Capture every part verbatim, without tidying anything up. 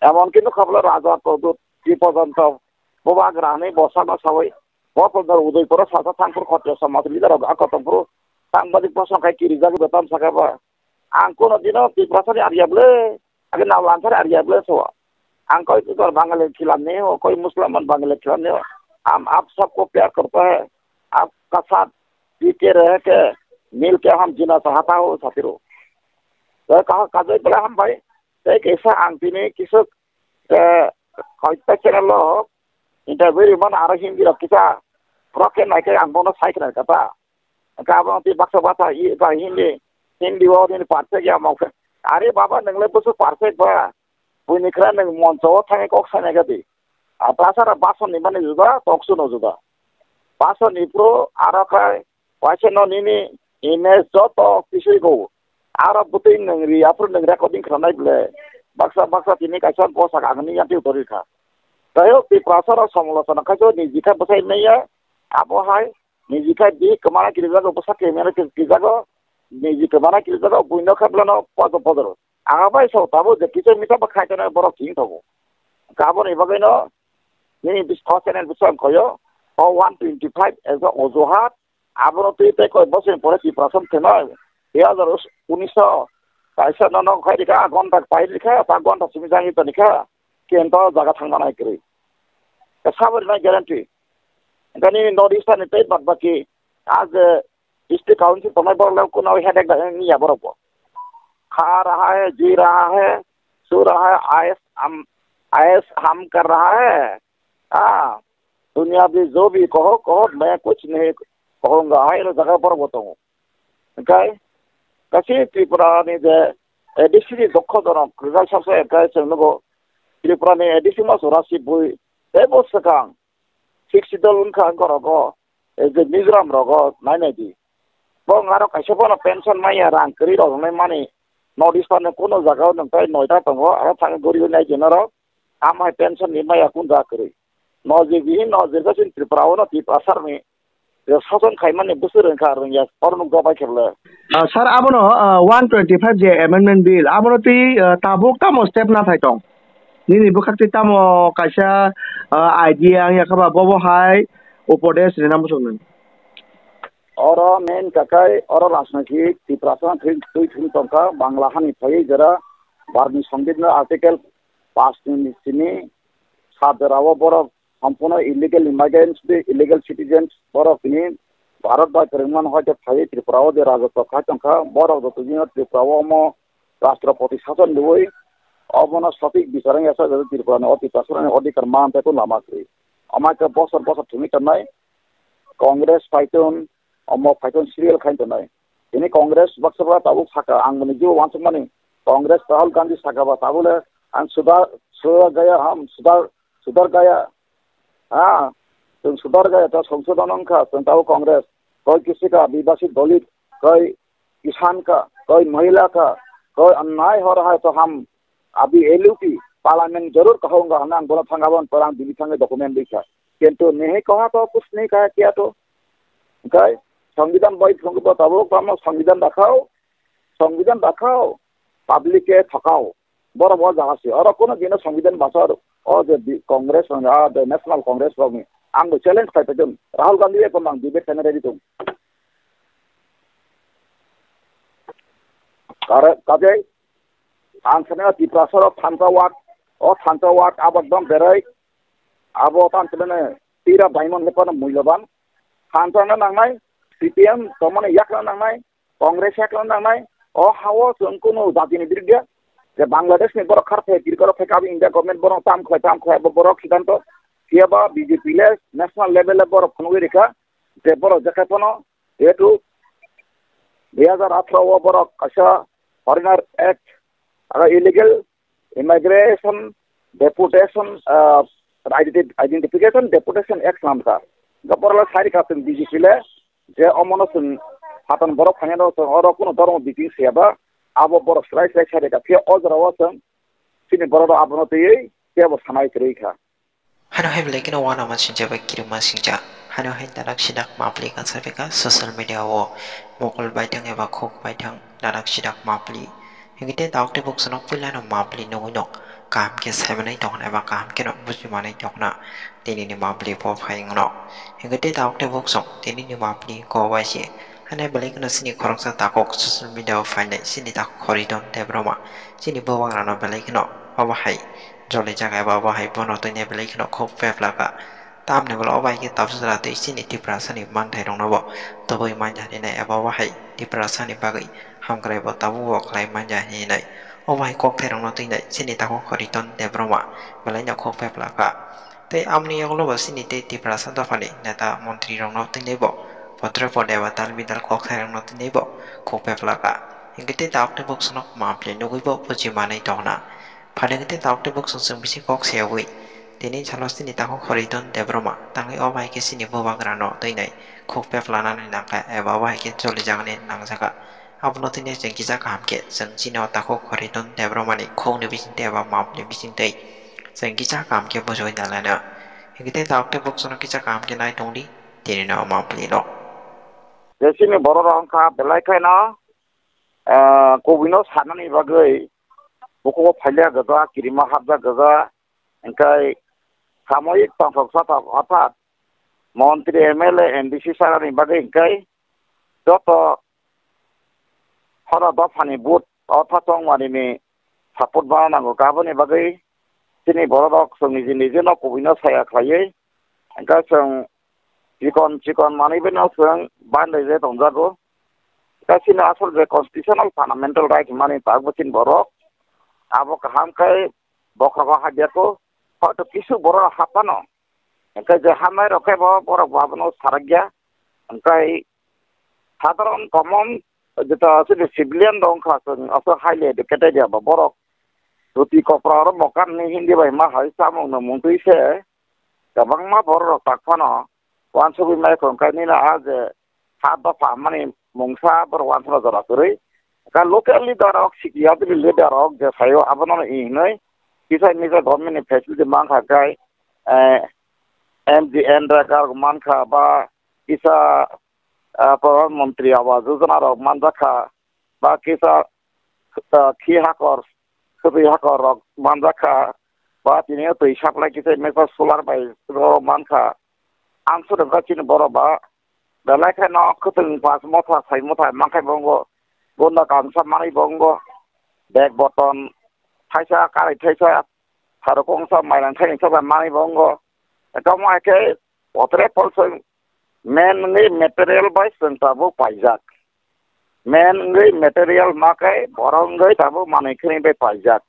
Emonki nukha bwle Raja Pradyut T porjonto bubagra hinwi bo sakno sawi, bo porjonto Udaipuro sasa thangphuru Khotriya somaj leader rok a kotongphuru tangbadik bosong khai kirijagwi bo tamsakha ba. Ang kuno dino Tiprasani ariya bwle, age nao lansari ariya bwle so. Ang koi Tiprasa Bangali khilam nahi ho, koi Musliman Bangali khilam nahi ho. Hum aap sabko pyar karta hai, aapka saath pee ke rahe ke, mil ke hum jeena chahta ho, saathi ho. To kaha kajai bwle ham bhai, tei kaisa ang tini kisuk, eh, koita channel o interview rimani aro Hindi rok kisa proke naikhe ang bono sai khna kata. Hwnkhe abo tei baksa baksa i ba Hindi, Hindi o nini perfect ya mokhe. Are baba, nwng le bwswk perfect ba? Buini khwra nwng moncho o thangwi kok sanai kha di. A tasara bason ni mani juda, toksu no juda. Bason ni pro aro khai waisa no nini image joto kisui go. Aro bwtwi nwng ri, aphuru nwng recording khlai nai bwle. Baksa baksa tini kaisa bosak ang ni yati utori kha. Tei o Tiprasa rok somolochona khai so niji khai bwsai maya. Abo hai niji khai bi kwmana kirijago, bwsa kemera kirijago. Niji kwmana kirijago, buino khai bwlano podo podo. Ang bai so tabuk je kisa misa ba khai tene borok ching tongo. Kaboni bagwi no nini bis o channel bisa ang koyo. O one twenty five as a ojohat. Abono twi tei koi bosong pore Tiprasa thwnai. Dui hazar unis o kaisa no nok khai rikha, gonta pai rikha, ta gonta simi jangwi toni kha. Kento jaga thangma nai kwrwi. Saboni nai guarantee. Gani North Eastern ni tei bad baki as a district council tongnai borok le kuno headache da niya borok bo. Kha raha hai, ji raha hai, su raha hai, ayes ham, ayes ham kar raha hai. Ah, duniya bhi jo bhi kaho, kaho, main kuch nahi kahunga, hai ro jaga borok bo tongo. Hwnkhe kasi Tripura ni je A D C ni dokho jonok result sabse hwnkhe chwng nugo Tripura ni A D C ma jora si bui tei bo swkang sixth schedule wngkha, wngkha rogo, eh, je Mizoram rogo nai nai di. Bo wngaro kaisa bono pension maya, rang kwrwi rok wngnai mani, North Eastern ni kuno jaga o nwng tai noita tongo, aro thang gori nai je norok, am hai pension ni maya kun jaga kwrwi. Nojik bihik nojik jagao chini Tripura o no Tiprasa rok ni je sason khaimani bwswk rwngkha rwngya oro nukjak bai khe bwle. Ah, sir, abono, ah, one twenty five je amendment bill, abono twi, ah, tabuk tamo step na phai tong? Nini bwkhak twi tamo kaisa, ah, idea wngya kha ba, bobo hai upodesh rina muchung nang? Oro main kakai oro rajnoitik Tiprasa twi, twi thung tongkha, Bangla hani phaiwi jera Bharni Songbidan article paanch ni simi sat jora o borok Sampono illegal immigrants de, illegal citizens, borok tini Bharat bai kwrwngmano hai khe phaiwi Tripura o je rajotwo khai tongkha, borok joto jino Tripura o omo Rashtrapati sason riwi obono sothik bichar wngya sa Tripura ni oti pasarani odhikar man tei lama kwrwi. Omo hai khe bosor bosor thwngwi tongnai Congress phaitun, omo phaitun serial khai tongnai. Tini Congress baksa ba tabuk saka ang bini jibo uansukmani Congress Rahul Gandhi saka ba tabuk le ang sudar, sudar gaya ham, sudar, sudar gaya. Ha, chwng sudar gaya ta songsodon wngkha, chwng tabuk Congress. Koi kisi ka adivasi dalit, koi kisan ka, koi mahila ka, koi annai ho raha hai to ham, abhi L U P, parliament jarur kahunga hwnwi ang bono thangabon parang bini thangwi document rikha. Kintu nehe kaha to, kuch nahi kaha kiya to. Hwnkhe Songbidan bai phunukgo tabuk tamo Songbidan dakhao, Songbidan dakhao, public ke thokao. Borok o jaga se. Oro kuno dino Songbidan basa o je bi-, Congress rok ni, ah, je National Congress rok ni. Ang bo challenge khai paidun. Rahul Gandhi bai bo mang debate khaina ready tong. Kare, kaje, ang sana Tiprasa rok thansa wak, o thansa wak abak dong berai, abo tang sana tira baimon lepa na muilaban. Thansa na nangnai, C P M tomone yak na nangnai, Congress yak na nangnai, o hao chwng kunu jatini biruddhe, je Bangladesh ni borok khar phai, kirkoro phai kabi India government borok tam khlai, tam khlai, bo borok siddhanto, phiya ba B J P le national level le borok phunugwi rikha, je borok jekai phano, jehetu dui hazar atharo o borok kaisa Foreigner Act, aro illegal Immigration, Deportation, ah, Identi-, Identification, Deportation Act swnamkha. Hwnkhe borok le sai rikha chwng B J P le, je omono chwng hatan borok phainai rok chwng oro kunu dhormo biting siya ba, abo borok swlai swlai sai rikha. Phiya o jora o chwng chini borok rok abono twiwi teibo sanai kwrwi kha. Hano hai belai kheno uanama singcha bai kirima singcha. Hano hai nanak sinak mapli kasa beka social media o mokol baithang eba khuk baithang nanak sinak mapli. Hingke te daok te bok sonok puila no mapli nugui no. kaham khe saimanwi tongkhna eba kaham kheno bujimanwi tongkhna tinini mapli bo phai wngno. Hinkhe tei tabuk tei buksong tinini mapli kok bai se. Haino belai kheno chini khoroksa takhuk social media o phainai chini takhuk Horidon Debbarma chini bubagrano belai kheno obo hai jolijak eba obo hai bono twinai belai kheno khuk peplaka. Tamni ulo obo hai khe tabuk jora twi chini Tiprasani manthairokno bo tubui manya hinwi nai eba obo hai Tiprasani bagwi hamkrai bo tabuk bo khlai manya hinwi nai. Obo hai kokthairokno twi nai chini takhuk Horidon Debbarma belaino khuk peplaka. Tei amoni yagulo bo chini tei Tiprasa dophani neta montrirokno twi nai bo potre pode eba tal bidal kokthairokno twi nai bo khuk peplaka. Hinkhe tei tabuk tei buksongno mapli nugwi bo buji manwi tongna. Phaileng tei tabuk tei buksong chwng bisi kok sayawi tini salo chini takhuk Horidon Debbarma tangwi obo hai khe chini bubagrano twi nai khuk peplanani nangkha eba obo hai khe cholijaknani nangjakha. Abono twi nai chwng kisa kaham khe chwng chini o takhuk Horidon Debbarmani khukni bisingtwi eba mapni bisingtwi chwng kisa kaham khe bujiwi nalaina. Hinkhe tei tabuk tei buksongno kisa kaham khe nai tongdi tinino maplino. Je chini borok rok wngkha belai kheno, ah, kubui no sanani bagwi bukugo phailiya gajak, kirima hapjak gajak, hingkai samoyik tongthok sathok, orthat montri, M L A, M D C sanani bagwi hingkai joto horo dophani vote orthat tongmani ni support bana nango. Aboni bagwi chini borok rok chwng niji niji no kubui no saya khlaiwi, hingkhe chwng chikon chikon manwi bai no chwng bandai je tongjago. Hingkhe chini asol je constitutional fundamental right hwnmani tabuk chini borok abo kaham khe bokhrogo habya kho, hoito kisu borok hapano. Hingkhe je hamnai rok khe bo borok bo abono sarakya. Hingkhe sadharon common jeto aswk civilian rok wngkha, chwng aswk highly educated ya ba borok dhuti kopra oro mokan ni Hindi bai ma hai chamung no mungtwi se kwbangma borok rok tak phano wansugwi mai kho, hingkhe nini a je ha dopha mani mungsa borok wansukna jora kwrwi. Ka local leader rok, C P M leader rok je sayo abono hinwi kisa misa government ni facility mankha khe, eh, M G N rok mankha ba kisa, ah, Pradhan Mantri Awas Yojana rok manjakha ba kisa, ah, khi hakor, khwtwi hakor rok manjakha ba tini twi supply kisa mesa solar bai rok mankha. Ang sodok chini borok ba belai kheno khwtwng pas motha sai motha mankhai bongo, gunda kamsa manwi bongo, bag boton thaisa, karwi thaisa, saro kongsa, mairang thaini sa manwi bongo. Tamo hai khe potre polsong men wngwi material bai chwng tabuk paijak. Men wngwi material ma khe borok wngwi tabuk manwi khwnwi bai paijak.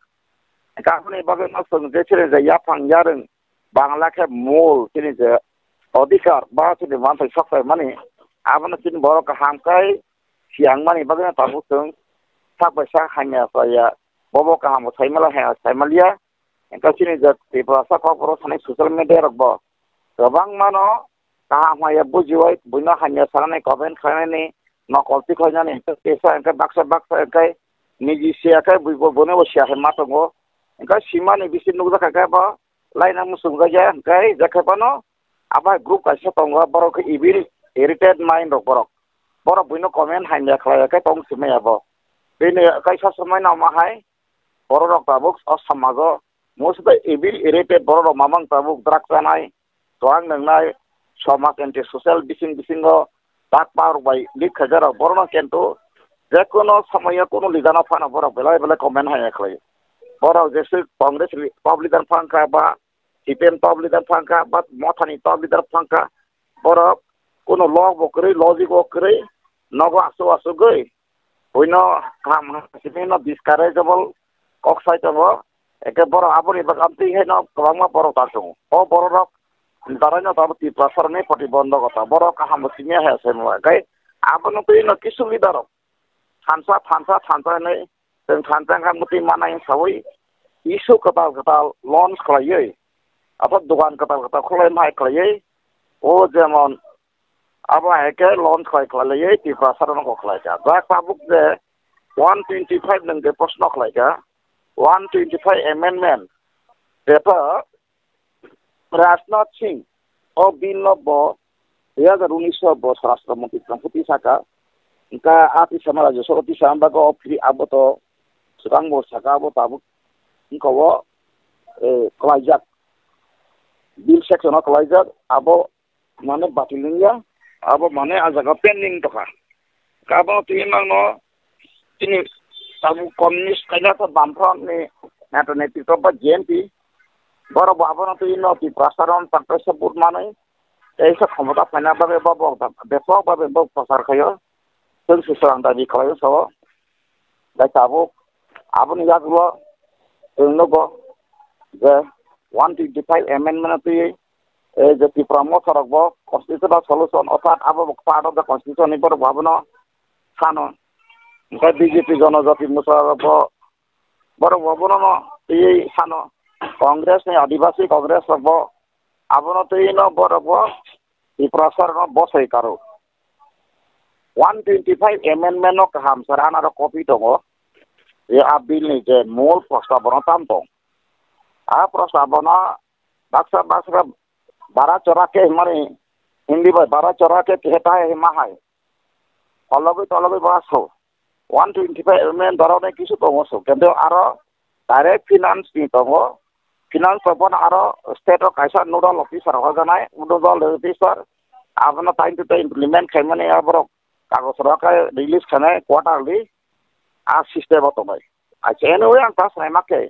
Kakni bagwi no chwng je chini je yaphang yarwng Bangla khe mol chini je odhikar ba chini manthai soksaimani, abono chini borok kaham khe siyangmani bagwi no tabuk chwng sak bai sak hamya chaya, bobo kaham bo saimala hamya saimaliya. Hingkhe chini je Tiprasa kokborok thani social media rok bo kwbangma no kaham hamya bujiwi buino hamya sanani comment khlainani nokol tikhlainani hingkhe kisa hingkhe baksa baksa hingkhe niji siya khe bui bo bono bo siya hai ma tongo. Hingkhe simani bisi nukjakha khe bo laina muchungjakya hingkhe jakhe phano abo hai group kaisa tongo borok khe evil irritate mind rok borok. Borok buino comment hamya khlaiya khe tong simaya bo. Bini kaisa somoi no ma hai borok rok tabuk o somajo most of the evil irritate borok rok mamang tabuk drug chanai, twang nwngnai, somaj anti social bising bisingo tak parok bai lead khaijak rok borokno kintu jekono somoyo kono lidano phano borok belai belai comment hamya khlai. Borok jeswk Congress top leader phangkha ba C P M top leader phangkha ba mothani top leader phangkha, borok kono log bo kwrwi, logic bo kwrwi, nogo aswk aswkgwi buino kaham simi no discourageable kok sai tongo. Eke borok aboni bagwi amtwi haino kwbangma borok tak tongo. O borok rok darai no tabuk Tiprasa rokni protibondhokota. Borok kaham bo simi ya hai sai mo. Gai abono twi no kisu leader rok thansa, thansa, thansa hinwi chwng thansa wngkha mwtwi manai sawi issue kwtal kwtal launch khlaiwi, abo dogan kwtal kwtal khulai mai khlaiwi, o jemon abo hai khe launch khlai khlaiwi Tiprasa rokno kok khlai kha. Jak tabuk je one twenty five nwng je proshno khlai kha, one twenty five amendment, jeta Rajnath Singh o bill no bo dui hazar unis o bo Swarashtra Mantri tongphuti saka, hingkha a tisa ma Rajya Sabha tisa ma bago o free abo to swkang bo saka abo tabuk wngkha o eh, kwlaijak, bill section o kwlaijak, abo mane batil wngya, abo mane a jaga pending tongkha. Abono twi mangno chini tabuk communist kainasa Bamfront ni neto netrito ba J N P, borok bo abono twi no Tiprasa rom Tiprasa vote manwi, teisa khomota phaina bagwi bo bok da, bepok bagwi bo prochar khaio, chwng se swrang dabi khlaio so. Bai tabuk aboni yagulo chwng nugo je one twenty five amendment twi, eh, je Tipra motha rok bo constitutional solution, orthat abo bo part of the constitution ni borok bo abono sano. Hwnkhe B J P Jonojati Morcha rok bo borok bo bono no twi sano. Congress ni Adivasi Congress rok bo abono twi no borok bo Tiprasa rok no bosai karo. One twenty five amendment no kaham sar anaro copy tongo. Je a bill ni je mol prosta bono tam tong. A prosta bono baksa baksa bara chora ke himani Hindi bai bara chora ke kehta hai hima hai. Tologwi tologwi ba so. One twenty five amendment doro ne kisu tongo so. Kendo aro direct finance ni tongo. Finance rok bono aro state o kaisa nodal officer rok hojanai, nodal officer abono time to time implement khaimani aborok kagoj rok khe release khainai quarterly, a system o tongnai. Acha, anyway, ang ta sanai ma khe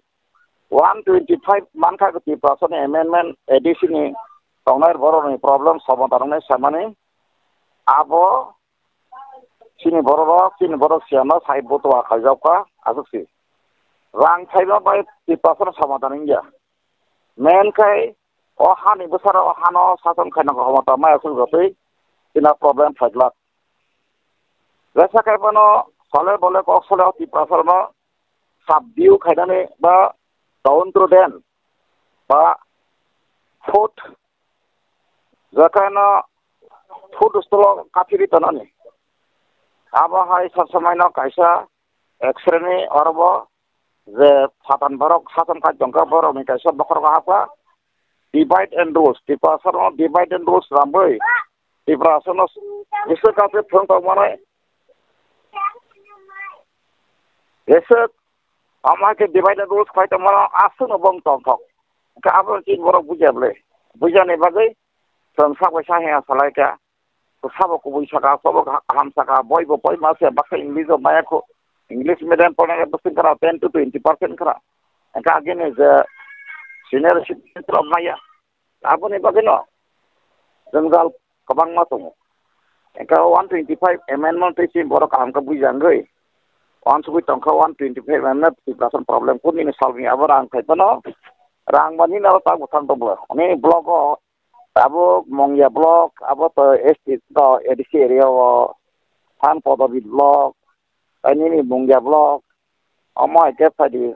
one twenty five mankha Tiprasa ni amendment A D C ni tongnai borok ni problem somadan wngnai samani abo chini borok rok, chini borok siyano sai butua khaijak kha, aswk si. Rang saiba bai Tiprasa no somadan wngya. Men khai o hani bwsaro o hano sason khaina khomota maya sung jotwi china problem phaijlak. Jesa khai bono sole bole kok sole o Tiprasa no subdue khainani ba counter den ba food, jekhaino food stolo kaphiri tonani. Abo hai sob somaino kaisa X-ray ni orobo je satan borok sason khai tongkha borokni kaisa bokhorok hapkha. Divide and rules, Tiprasa no divide and rules rambwi Tiprasa no jesa kaphir thwng tongmani. Jesa Omo hai khe divide and rules khai tongmano aswkno bong tongthok. Hwnkhe abo chini borok bujiya bwle. Bujiyani bagwi chwng sak bai sa hwnwi salai kha. Sabo kubui saka, sabo kaham saka, boi bo boi ma se baksa English o maya kho. English medium pornai bwswk khara ten to twenty percent khara. Hwnkhe agini je senior citizen rok maya. Aboni bagwino jwngjal kwbangma tongo. Engkha one twenty five amendment tei chini borok kaham khe buijagwi. Wansugwi tongkha one twenty five amendment Tiprasa problem kuni ni salni abo rang khai phano rang mani naro tak bwthang tongbo. Ani block o abo Mongya block abo to S T to A D C area o Than Podobi block tei nini Mongya block omo hai khe phaidi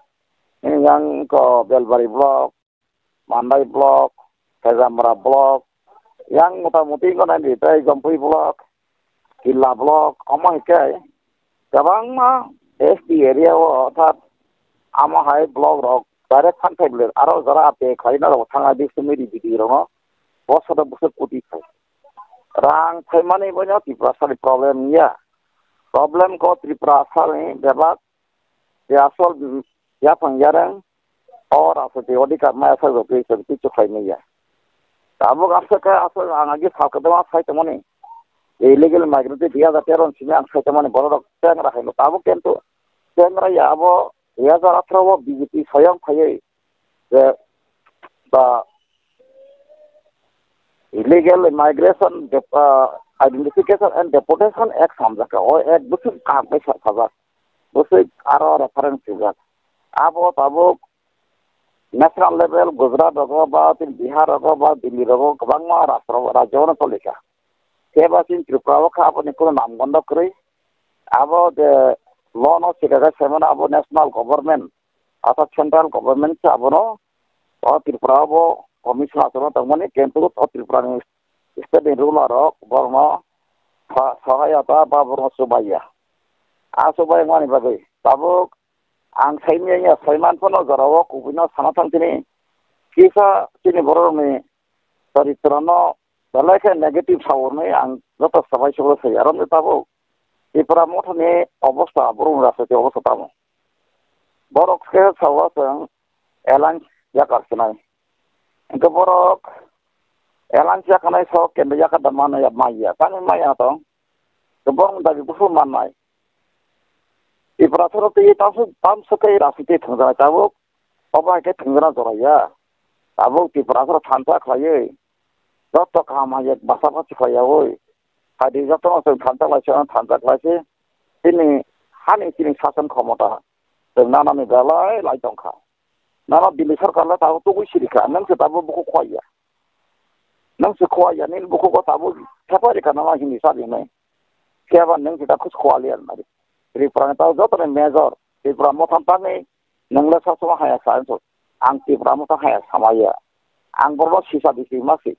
nini yang ko Belbari block. Mandai block, Khejamra block, yang motamuti wngkha nai di tei Jompui block, Killa block, omo hai khe kwbangma S T area o, orthat amo hai block rok direct phan thai bwle, aro jora A P K khlai na rok thang nai di simi di bidi rok no, bo sodo bwswk kuti khai. Rang phaimani boino Tiprasa ni problem ya. Problem ko Tiprasa ni bebak je asol, mm, yaphang yareng, o rajniti odhikar maya sajagwi chwng tei chwkhlai manya. Tabuk aswk khe aswk ang agi sal kwbangma sai tongmani. Illegal migrant dui hajar tero ni simi ang sai tongmani borok rok chengra hai no. Tabuk kintu chengra ya abo dui hajar atharo o B J P soyong phaiwi je ba Illegal Migration Dep-, ah, Identification and Deportation Act hamjak kha. O Act bwswk kaham khe sa-, sajak. Bwswk aro reference swijak. Abo tabuk national level Gujarat rogo ba tini Bihar rogo ba Delhi rogo kwbangma rastro, rajyo no cholikha. Khe ba chini Tripura o kha aboni kunu namgondo kwrwi. Abo je law no swikakhe saimano abo national government, arthat central government se abono o Tripura o bo commission achukno tongmani, kintu o Tripura ni state ni ruler rok borokno sa-, sahayata ba borokno chubaiya. A chubai wngmani bagwi tabuk ang saimanya ya, saiman phano jorao kubui no sana thang tini kisa chini borok rokni choritrono belai khe negative sa hwnwi ang joto sabai sugo sai. Aro wngwi tabuk Tripura mothani obostha, borokni rajniti obostha tamo. Borok khe sao chwng alliance yakar sinai. Hingke borok alliance yakanai sok kendro yakar da mano ya maya. Tani maya to. Kebong dabi kusu manai. Tipra soro tei tamso, tamso kei rasi tei thwngjaknai tabuk. Obo hai khe thwngjakna jora ya. Tabuk Tipra soro thansa khlaiwi. Joto kaham hai basa basi khlai yawi. Hai di joto no chwng thansa khlai se, thansa khlai se. Chini hani chini sason khomota. Chwng nanani belai lai tongkha. Nana Delhi sarkar le tabuk tugui siri kha. Nang se tabuk buku khwaya. Nang se khwaya, nini buku ko tabuk thepai rikha nana Hindi sabi nai. Khe ba nang se ta khus khwali ar mari. Tripura ni ta joto ni major. Tripura motham tangwi nang le sa suma haya sa so. Ang Tripura motham haya samaya. Ang borok sisa bisi masi.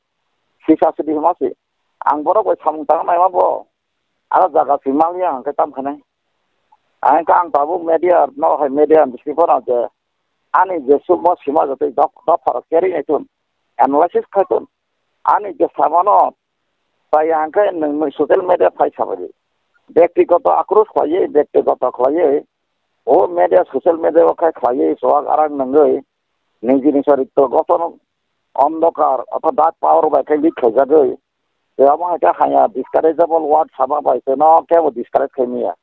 Sisa sidi masi. Ang borok bai samung tang nai ma bo. Aro jaga si maliya ang khe tam khanai. Ang khe ang tabuk media no hai media bisingo no je ani je sukma sima jotoi dok-, dopha rok keri nai tun, analysis khai tun. Ani je samano tai ang khe nwng social media phai sabadi. Bektigoto akrus khlaiwi, bektigoto khlaiwi, o media, social media o khai khlaiwi, chuwak arang nungwi, nijini charitro gothon ondokar, otho dark power bai khe lead khlaijagwi, tei omo hai khe haya discourageable word sama bai khe no kebo discourage khai maya.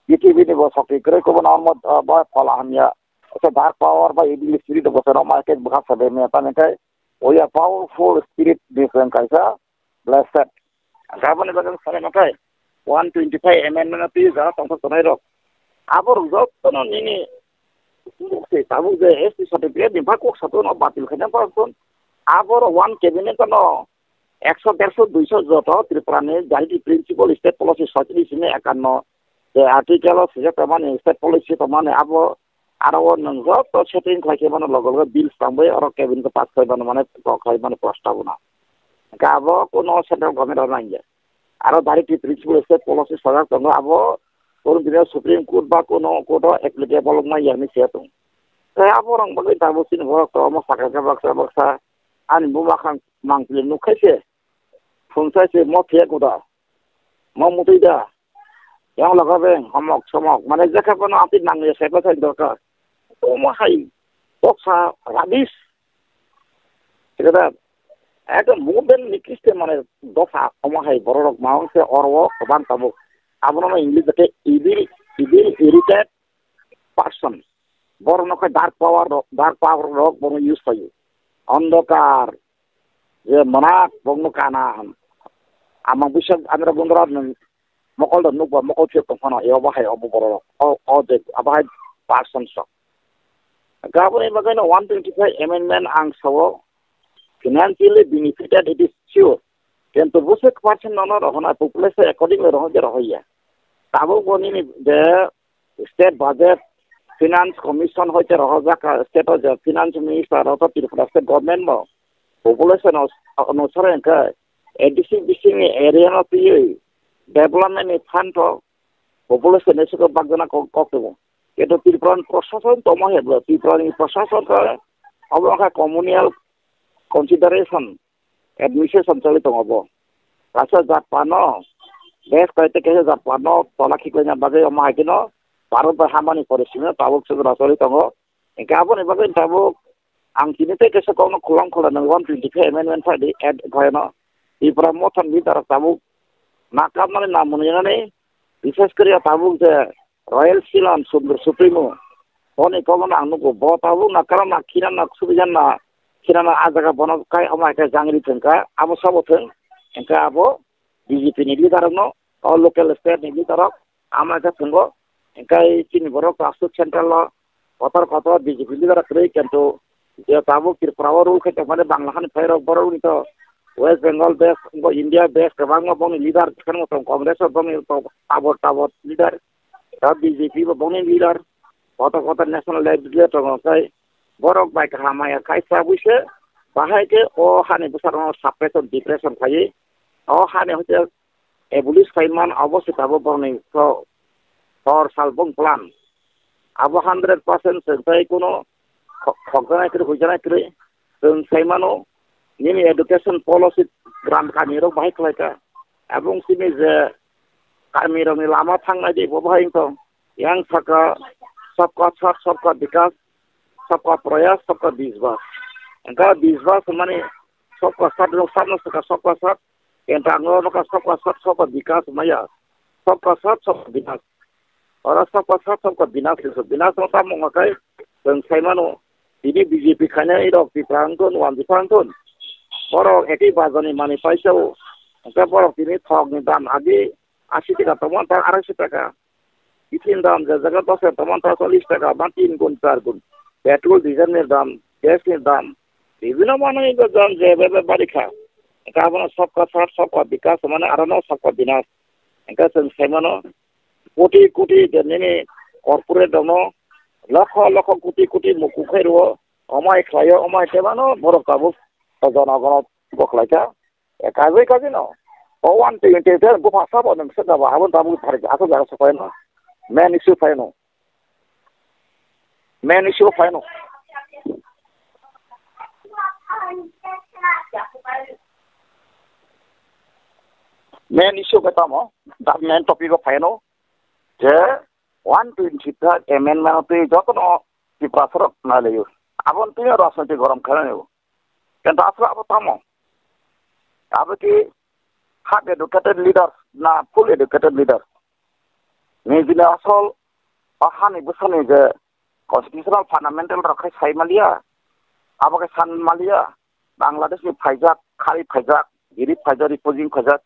P T V ni bo sokti kwrwi kubun omo, ah, bo phola hamya. Asa dark power bai evil spirit bo khe no ma khe bwkha sabai maya. Tamni khe we are powerful spirit ni kaisa blessed. Gaboni bagwi sanai makai one twenty five amendment no twi jara tongthok tonai rok. Abo rok jotono nini se tabuk je S T certificate ni ba kok sato no batil khaina ba ton. Abo rok one cabinet no ekso, derso, duiso joto Tripura ni jari di principle state policy soitris ni ekanno je article o swijak tongmani state policy tongmani abo aro o nwng joto setting khlai khe mano logo logo bills tangbai oro cabinet o pass khlai mano mane kok khlai mano prostabona. Hingke abo kuno central government rok nangya. Aro direct principle state policy sajak tongo abo, kono bini Supreme Court ba kono court o applicable wngma ya hinwi se tong. Tei abo rang bagwi tabuk chini borok to omo sakha khe baksa baksa ani buma khang mangpili nuk khai se, phung sai se mo phiya kuda, mo mutui da, yang laga beng homok somok mane jekha bono amtwi nangya saipa sai dorkar. Omo hai boksa rubbish. Thikada, ekdom modern ni Christian mane dopha omo hai borok rok ma wngkhe oro o kwbang tabuk. Abono no English bai khe evil, evil irritate person. Borok no khe dark power rok, dark power rok bono use khaio. Andhakar, je manak bokno kana. Amang bisa andra bundra nwng mokol da nukba mokol phiyok tong phano, e obo hai obo borok rok. O, o je, abo hai person sok. Gaboni bagwi no one twenty five amendment ang sao, financially benefited, it is sure. Kintu bwswk percent nono rohornai, population accordingly rohornai je rohorya. Tabuk bo nini je state budget, finance commission hoite rohorjak kha, state o je finance minister rok to Tripura state government bo population o-, onusare hwnkhe A D C bisingni area no twiwi development ni fund rok population ni swkang bakjana kok, kok tongo. Kintu Tripura ni prosason tongma hai bwlai, Tripura ni prosason khe obo wngkha communal consideration, administration choli tongo bo. Kaisa jat pano, bes kaisa kaisa jat pano tola khiklaina bagwi omo hai kheno Bharat bai hamani pore simi tabuk swkang choli tongo. Hingke aboni bagwi tabuk ang tini tei kaisa kokno khulum khulum nang one twenty five amendment phai di, add khlaino. Tipra Motha ni leader tabuk nakarmani nam mwnwi nani, bises kori tabuk je Royal Ceylon Sundar Supremo, boni kokno ang nugo, bo tabuk nakarma khinana subijana, khinana ah jaga bono kai omo hai khe jangri thwngkha, abo sabo thwng, hingke abo B J P ni leader rokno, o local state ni leader rok, ama khe thwngo, hingke chini borok Rashtriya Central o kotor kotor B J P leader kwrwi, kintu je tabuk Tripura o rule khe tongmani Bangla hani phai rok borok ni to West Bengal base, bo India base kwbangma bongni leader, kheno tong Congress o bongni to tabor tabor leader, ta B J P bo bongni leader, kotor kotor national level leader tongo, tei borok bai kaham maya khai chabwi se, bahai khe o hani bwsarokno suppression, depression khaiwi, o hani hoite abolish khai man, abo se tabuk borokni to hor sal bong plan. Abo hundred percent chwng tei kuno kho-, khokjaknai kwrwi, huijaknai kwrwi. Chwng sai mano, nini education policy gram kami rok bahai khlai kha. Abong simi je kami rokni lama thangnai di bo bahai wngtong. Yang saka sabka sath sabka bikas, sabka prayas, sabka biswas. Engka biswas mani sabka sat, lok sat no saka sabka sat, entango maka sabka sat, sabka bikas maya, sabka sat, sabka binas. Ora sabka sat, sabka binas, sabka binas no tamo ngakai, tong saimano, ini B J P khaina irok Tipra angton, wan Tipra angton. Oro eki bazani mani paisa o, engka borok tini thok ni dam agi, asi taka tongmani ta arai si taka. Bithi ni dam je jaga dos taka tongmani ta chollish taka, ba tin gun, char gun. Petrol, diesel ni dam, gas ni dam, bibhinno manwi bo dam je bebe bari kha. Engka abono sabka sat, sabka bikas, mane aro no sabka binas. Engka chwng sai mano, koti koti je nini corporate rok no lokho lokho koti koti muku khai rwo, omai khlai o, omai khe mano borok tabuk jono gono bo khlai kha. E kagwi kagwi no. O one twenty te bupha sabo nwng swkabo abo tabuk thari aswk jaga swk phai no. Main issue phai no. Main issue phai no. Main issue khe tamo, da main topic o phai no. Je one twenty third amendment o twi jotono Tiprasa rok nai laio. Aboni twi rajniti gorom khlai laio. Kenta aswk abo tamo? Abo ki half educated leader na full educated leader? Nijini asol o hani bwsani je constitutional fundamental rok khai sai maliya, abo khe san maliya, Bangladesh ni phaijak, khari phaijak, girib phaijak, refugee phaijak,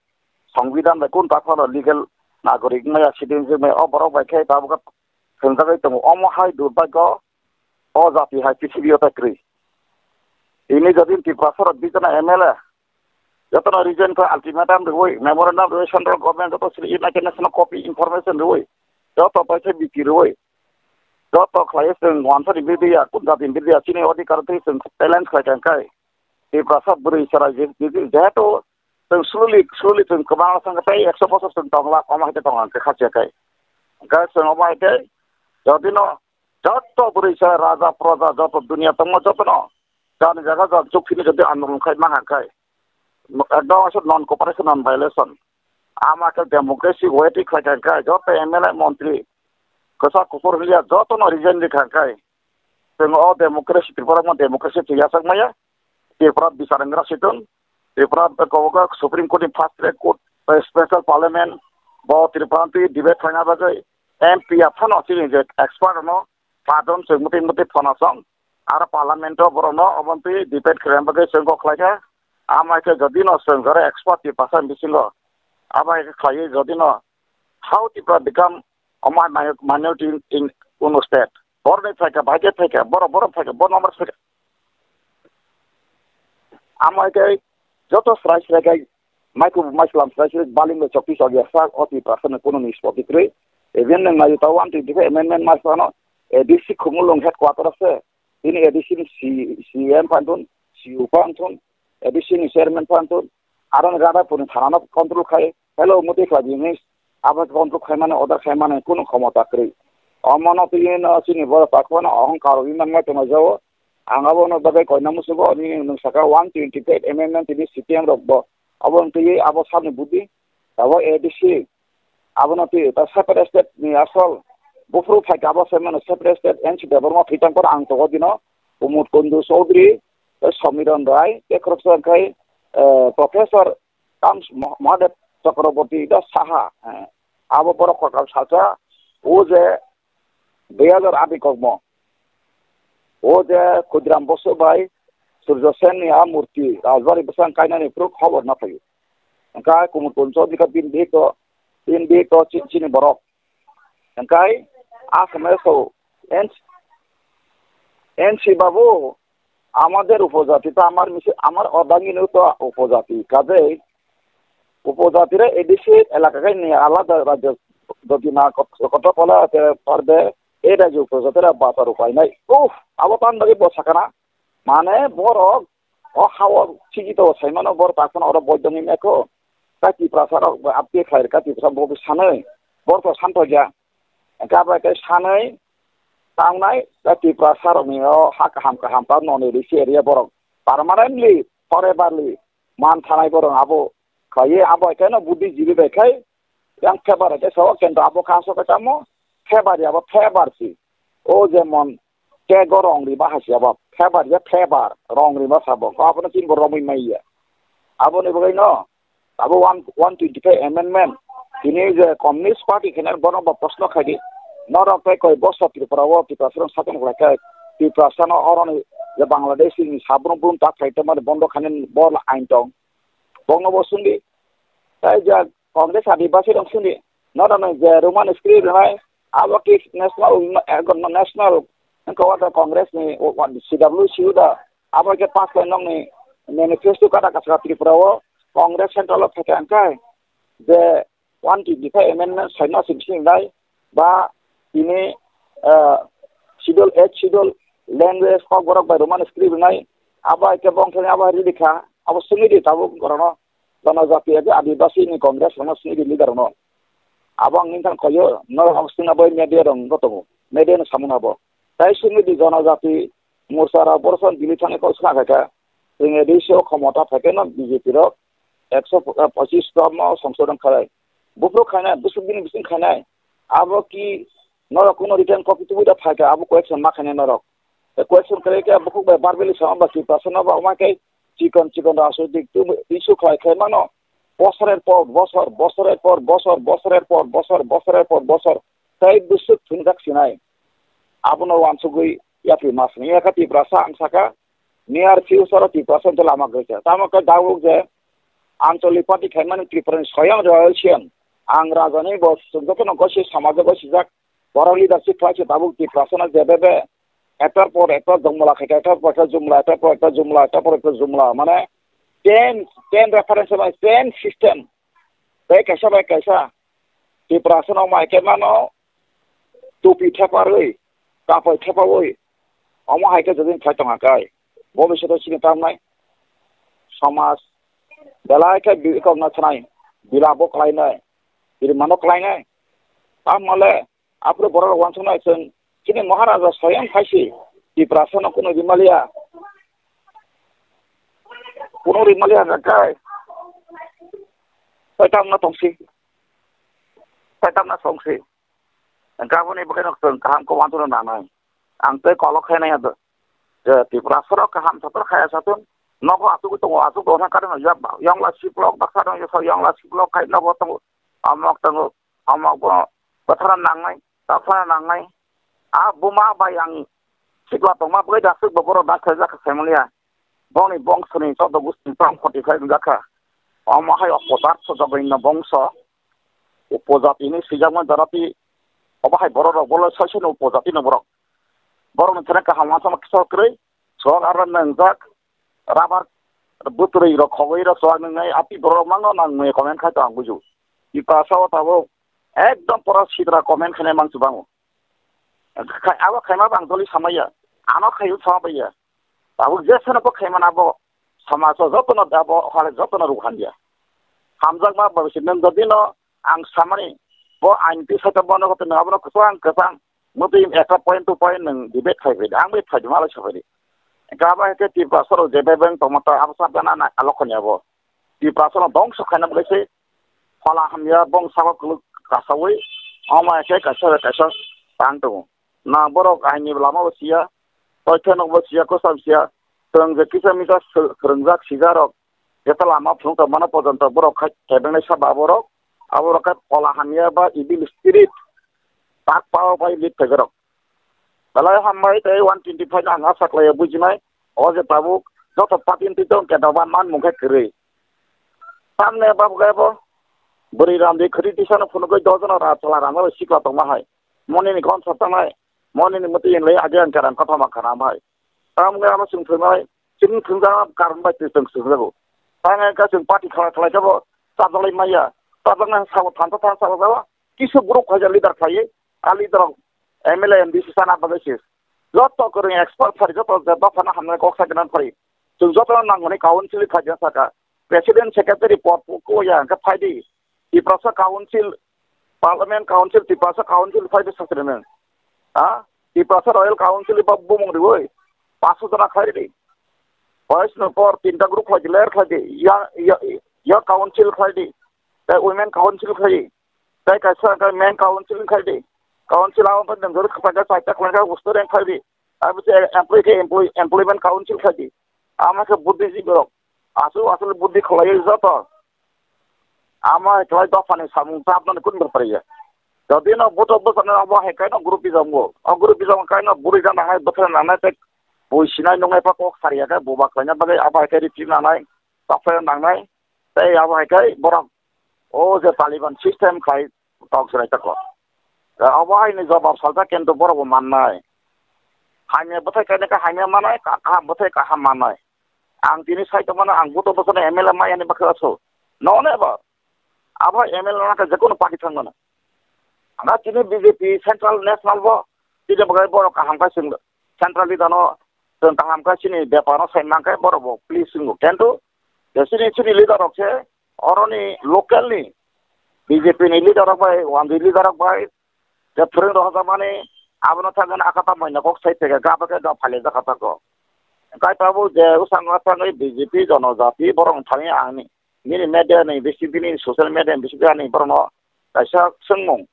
Songbidan bai kun taphano legal nagorik maya, citizenship maya, o borok bai khe tabuk khe thwngjagwi tongo. Omo hai durbhagyo, o jati hai prithibi o tai kwrwi. Tini jodi Tiprasa rok bijana M L A, jotono resign khlai ultimatum rwui, memorandum rwui, central government joto sri United National copy information rwui, joto paisa B T rwui, joto khlai chwng wansani bidya, kun jati bidya, chini odhikar twi chwng challenge khlai kha khai. Tiprasa bwrwi chwrai je, je, jehetu chwng slowly, slowly chwng kwbangma thangkha tei ekso bosor chwng tongla, omo hai khe tong ang khe khachiya khai. Hwnkhe chwng omo hai khe jodi no joto bwrwi chwrai raja, proja, joto duniya tongma jotono jani jaga jani chukphini jodi andolon khai ma hai khai, ekdom aswk non cooperation, non violation. Ama khe democracy waiting khlai kha khai, joto M L A, montri, kwchak kuphur hwnliya jotono resign rwkha khai. Chwng o democracy, Tripura mo democracy thwi yachak maya. Tripura bichar wngya situng. Tripura kobogo Supreme Court ni fast track court, eh, special parliament, bo Tripura twi debate khlaina bagwi M P aphano chini je expert no pardon chwng muti muti phano song. Aro parliament o borok no obo twi debate khlaina bagwi chwng kok khlai kha. Amai khe jodi no chwng jora expert Tiprasa bisingo amai khe khlaiwi jodi no how Tripura become a mi-, mi-, minority in, in Unu state. Borok ni phaikha, bahai khe phaikha, borok, borok phaikha, borok number phaikha. Amo hai khe joto srai srai khe, maiku maislam srai srai, baling bai chokti chok ya sak, oti prasani kunu nispoti kwrwi. Even nang nai ta one twenty five amendment mas ano, A D C Khumulwng headquarter ase, ini A D C ni C-, C M phan thun, C U phan thun, A D C ni chairman phan thun, aro ni gada puni thana no control khai, hello muti khlai di hinwi, abo control khai mani, order khai mani kunu khomota kwrwi. Omo no twi no chini borok takhuk no ohongkar rwi man ma tongma jao. Ang abo no bagwi koina musugo, nini nwng saka one twenty five amendment tini C P M rok bo. Abo wng twi abo sabni budi, abo A D C, abono twi ta separate state ni asol buphuru phaikha abo se mano separate state N C Debbarma thwi tang phano ang tongo dino Kumud Kundu Chowdhury, tei Somiron Rai, tei khoroksa khe, eh, Professor Tams Mo-, Mahadev Chakraborty da Saha, eh, abo borok kotor salsa, o je dui hajar ati kokmo. O je Khudiram Bosu bai Surjo Sen ni a murti Rajbari bwsang kainani phuru khobor na phaio. Hwnkha Kumud Kundu Chowdhury kha bini bihik to, bini bihik to chi-, chini borok. Hwnkhe a samaya sao, N C, N C babu, আমাদের উপজাতি তো আমার মিছে, আমার অর্ধাঙ্গিনী তো উপজাতি। কাজেই উপজাতিরা এ দেশে এলাকাকে নিয়ে আলাদা রাজ্য যদি না করতে, করতে পারে, পারবে, এই রাজ্যে উপজাতিরা বাঁচার উপায় নাই। উফ, abo tan bagwi bo sakana. Mane borok o hao sigi to saimano borok takhon oro boidongni mekho. Ta Tiprasa rok bo abdi khlai rwkha, Tiprasa bo sanwi. Borok to santhokya. Hwnkhe abo khe sanwi tangnai, ta Tiprasa rokni o ha kaham kaham ta noni risi area borok permanently, foreverly man thanai borok abo khlaiwi abo khe no buddhijibi bai khai yang favor khe sao, kintu abo kha aswk khe tamo favor ya, abo favor si. O jemon tag o rong rima hai se abo. Favor ya favor, rong rima sabo. Ko abono chini bo romwi maya. Aboni bagwi no, abo one, one twenty-five amendment. Tini je Communist Party khe bono bo proshno khai di. Norok tei koi bosor Tripura o Tiprasa rok satung khlai khe Tiprasa no oroni je Bangladesh ni sabrum brum tak khai tongmani bondo khainani bo ain tong. Bongno bo sungdi. Tai je Congress Adibasi rok sini, nono je Roman script hai, abo ki national, national, ko wata Congress ni, C W C U da, abo ke pass lai nong ni manifesto kada kasa Tripura o, Congress central o theke angkai, je one twenty five amendment sai no sing sing dai, ba ini, eh, schedule eight schedule language kok borok bai Roman script nai, abo ke bong thani abo ridi kha, abo sungwi di tabuk borok no. Jonojati abo Adibasi ni Congress rokno sini di leader rokno. Abo ang nini thang koyo, norok abo sini abo media rok wngkha tongo. Media no samung abo. Tai sini di Jonojati Morcha rok borok song Delhi thani kok sna khaikha. Chwng A D C o khomota phaikhe no B J P rok ekso pochis no songsodon khalai. Buphuru khainai, busuk bini bising khainai. Abo ki norok kuno written copy tubui da phaikha, abo question ma khainai norok. Question kare khe bukhuk bai verbally sama ba ki person no ba ma khe chikon chikon rajnitik tu issue khlai khlai mano. Bosorer por bosor, bosorer por bosor, bosorer por bosor, bosorer por bosor. Tai bwswk thungjak sinai. Abono wansugwi yapri masni yakha Tiprasa ang saka near future o Tiprasa hwnte lama grekha. Tamo khe dawuk je Anchalik party khaimani Tripura ni soyang revolution. Ang rajani bo jotono gosi samajo gosijak. Borok leadership khlai se tabuk Tiprasa no jebebe ektar por ektar jongmala khaikha, ektar por ektar jumla, ektar por ektar jumla, ektar por ektar jumla. Mane ten, ten reference bai ten system. Bai kaisa bai kaisa. Tiprasa no mai khe mano tupi theparwi, kapoi thepawi. Omo hai khe jodin khai tongha kai. Bobishoto chini tamnai. Samaj belai khe bi-, kok na thanai. Bila bo klainai. Biri mano klainai. Tamale Aphuru borok rok wansuknai chwng chini Maharaja swayam phaisi Tiprasa no kunu rimaliya. Kunu rimaliya hwnkha khe. Tei tamno tongsi. Tei tamno tongsi. Hwnkhe aboni bagwi no chwng kaham khe wansukna nangnai. Ang tei kolok khainai ado. Je Tiprasa rok kaham sator khaya satun. Nogo asugwi tongo, asugwi tongo hwnkhe karon yongla siplok baksa rok yongla siplok khai nogo tongo. Amok tongo. Omo bo kwthara nangnai, taphara nangnai. A buma bai ang sikla tongma bagwi dasuk bo borok daksa jak kha saimaliya. Bongni bongsoni chodo gusti tong khoti khai wngjak kha. Omo hai o podartho jogwino bongso. Upojatini swijakma janati. Obo hai borok rok bolo soisoni upojatino borok. Borokni thani kaham uansama kisa kwrwi. Sok aro nwngjak. Rabar bwtwrwi rok khogwi rok chuak nwngnai api borok mangno nang mui comment khai tong buju. Tiprasa o tabuk ekdom pora sidra comment khainai mang chubango. Khai-, abo khaima bang doli samaya. Ano khayu sama baiya. Tabuk je sano bo khaimana abo samaj o jotono abo hale jotono rukhan dia. Hamjakma bwswk nung jodi no ang samani bo ain twi saka bono koto nung abono kwchang kwchang mutwi ekta point to point nung debate khai bai ang bai phai ma lai sabai. Gaba ke Tiprasa rok je bai bang tongma ta abo sabjana na alokhoni abo. Tiprasa rok dongso khaina bai se phala hamya bong sabo kuluk kasawi ama ke kaisa kaisa tang tongo. Na borok aini lama bo siya, toikhe nokbo siya, kwcham siya, chwng je kisa misa sw-, swrwngjak sijarok, jeta lama phunuk tongmano pojonto borok khai kebengnaisa ba borok, aborok khe phola hamya ba evil spirit, tak pao bai lit phaijak rok. Belai hambai tei one twenty five no ang acha khlaio bujinai, o je tabuk joto party ni twi tong khe doba manmung khe kwrwi. Tamni babo khe bo bwrwi ramdi khwrwi tisano phunugwi dojono ra chwla rangma bai sikla tongma hai. Monini gonsa tangnai, monini mwtwi hinlai age ang kerang kothoma khana bai. Tamo wngwi ano chwng thwngnai, chwng thwngjak karon bai twi chwng thwngjago. Tamo wngkha chwng party khlai khlai khe bo chajakli maya, chajaknai sabo thansa thansa bo kisa group khaijak leader khlaiwi, a leader rok M L A M D C sana bagwi se. Joto kwrwng expert phari, joto je dophano hamnai kok sakhe nang phari. Chwng jotono nangmani council khaijak saka. President secretary pod kuya hwnkhe phaidi. Tiprasa Council, Parliament Council, Tiprasa Council phai de sakri nang. Ha? Tiprasa Royal Council ba bumung riwi. Paso jona khai di. Boys no por tinta group khai di, ler khai di. Ya, ya, ya Council khai di. Tei Women Council khai di. Tei kaisa khe Men Council khai di. Council abo nang group khai di, chaita khai di, gusto reng khai di. Abo se employee khe employee, employment council khaidi. Ama khe buddhijibirok. Aswk aswk buddhi khlaiwi joto. Ama khlai dophani samung chapnani kun bwrwi ya. Jodi no vote bwsano abo hai kaino group bijamo. O group bijamo kaino bwrwi jana hai bwthra nanai tei bui sinai nungnai pa kok sariya khe buba khlaina bagwi abo hai khe riphi nanai. Tokphai nangnai. Tei abo hai khe borok o je Taliban system khai tok chwrai tako. Abo hai ni jawab saljak kintu borok bo mannai. Hamya bwthai kainai khe hamya manai, ka-, kaham bwthai kaham manai. Ang tini sai tongmano ang buto bosano M L A maya ni bakha aso. Nono abo, abo M L A nang khe jekono party thangmano. Ang tini B J P central national bo, tini bo borok kaham khe chwng central leader no chwng kaham khe chini bepar no sai mang khe borok bo please chwngo. Kintu je chini chini leader rok se oroni local ni B J P ni leader rok bai, wanjwi leader rok bai, je phwrwng rohorjakmani, abono thangwi akata moina kok sai phaikha, gabakhe dopha lijak kha tako. Kaitabuk je bwskango thangwi B J P jonojati borok thangwi ang ni, nini media ni bising, bini social media ni bising ani borokno kaisa swngmung,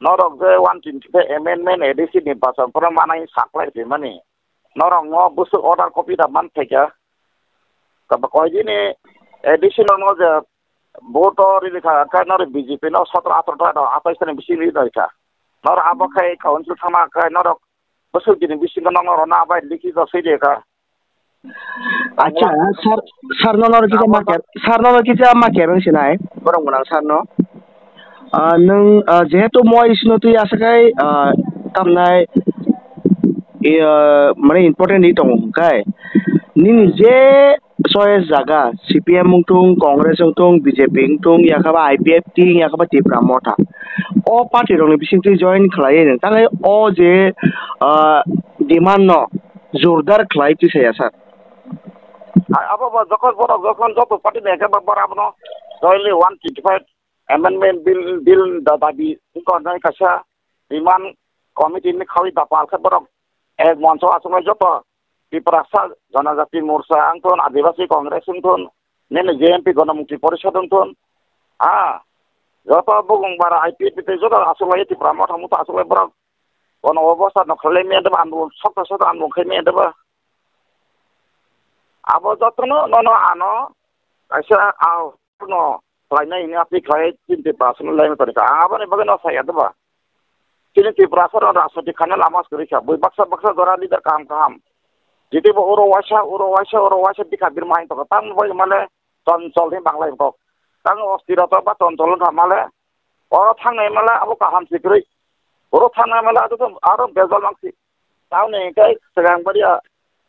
norok je one twenty-five amendment A D C ni bachon phano manai saklai rimani, norok no bwswk order copy da man phaikha, kaba koi dini A D C no no je vote o rili kha, khe norok B J P no sotro atro ta, atais ni bising rili kha. Norok abo khai council thangma khai norok bwswk dini bisingo norok rwna bai likhi to swi de kha. Acha, sir, sir no norok kisa ma kher, sir no norok kisa ma kher wng sinai, borok mwnang sir no. Ah, nwng, ah, jehetu moi isino twi asakai, ah, tamnai, eh, mane important ri tongo hwnkhe, nini je choice jaga, C P M wngthung, Congress wngthung, B J P wngthung, yakhaba I P F T, yakhaba Tipra Motha. O party rokni bisingtwi join khlaiwi nang tangwi o je, ah, demand no jordar khlai twi saya sir. Abo bo jokhon borok jokhon joto party ni ekhe ba borok abono jointly one twenty-five amendment bill, bill da dabi wngkha nai kaisa demand committee ni khaui da pal khe borok ek moncho achuknai joto Tiprasa Janajati Morcha wngthun, Adibasi Congress wngthun, nini J M P Ganamukti Porishad wngthun, ha, joto bukung bara I P F T tei joto achuklai Tipra Motha Motha achuklai borok kono obosta no khlai maya deba andolon sokta sokta andolon khai maya deba. Abo jotono nono ano kaisa a no khlainai hwnwi aphi khlai chini Tiprasa no laimai tongkha. Ang aboni bagwi no saya deba. Chini Tiprasa no rajniti khaina lama se kwrwi kha. Bui baksa baksa jora leader kaham kaham. Jiti bo oro waisa, oro waisa, oro waisa bikha birma hai tongkha. Tamo bai male chonchol ni banglai kok. Tamo ostiro to ba chonchol wngkha male. Oro thangnai male abo kaham se kwrwi. Oro thangnai male ado to aro bejal mangsi. Tamoni hwnkhe swkang baria